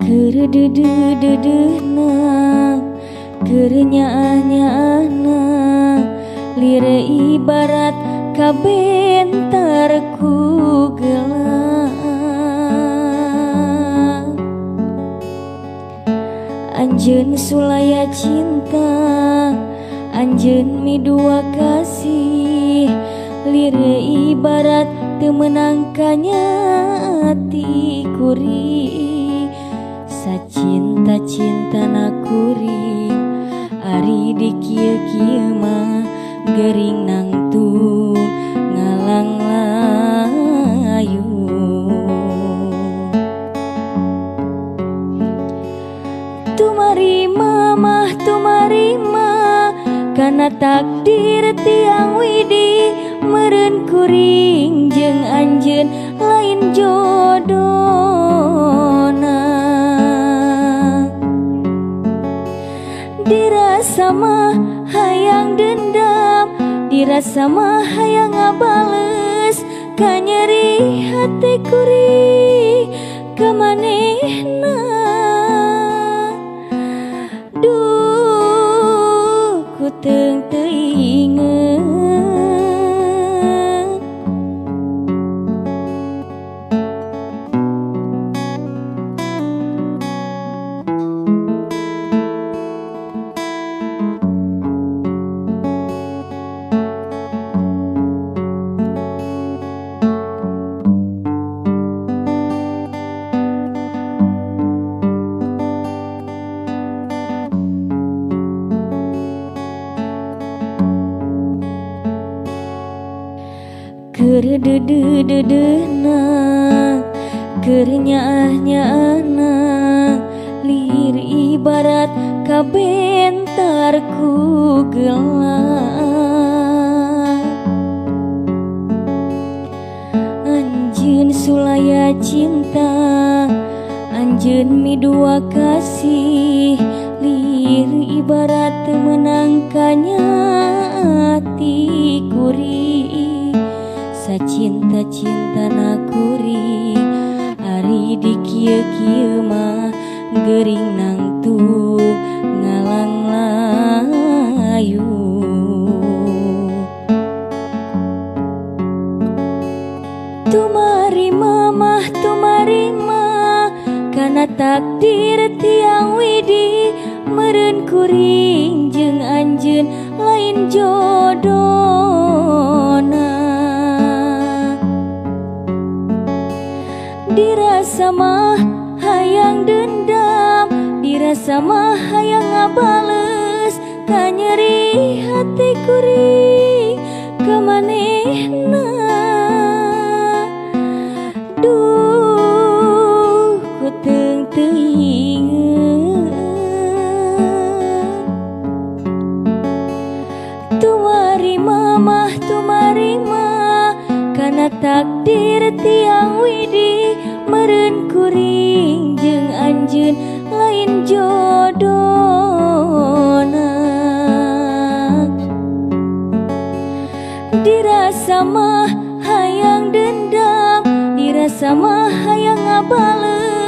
Keur deudeuh-deudeuhna keur nyaah-nyaahna lire ibarat kabentar ku gelap. Anjeun sulaya cinta, anjeun midua kasih, lire ibarat teu meunang kanya ati kuring. Sacinta-cintana kuring ari di kieu-kieu mah gering nangtung ngalang layu. Tumarima mah tumarima kana takdir tiang widi, meureun kuring jeung anjeun lain jodona. Dirasa mah hayang dendam, dirasa mah hayang ngabales, kanyeri hate kuring ka manehna. Duh ku teung teuingeun. Keur deudeuh-deudeuhna keur nyaah-nyaahna lir ibarat kabentar ku gelap. Anjeun sulaya cinta, anjeun midua kasih, lir ibarat teu meunang kanya ati kuring. Sacinta-cintana kuring ari di kieu-kieu mah gering nangtung ngalang layu. Tumarima mah tumarima kana takdir tiang widi, meureun kuring jeung anjeun lain jodona. Dirasa mah hayang dendam, dirasa mah hayang ngabales, kanyeri hate kuring ka manehna. Duh ku teung teuingeun. Tumarima mah tumarima kana takdir tiang widi, meureun kuring jeung anjeun lain jodona. Dirasa mah hayang dendam, dirasa mah hayang ngabales,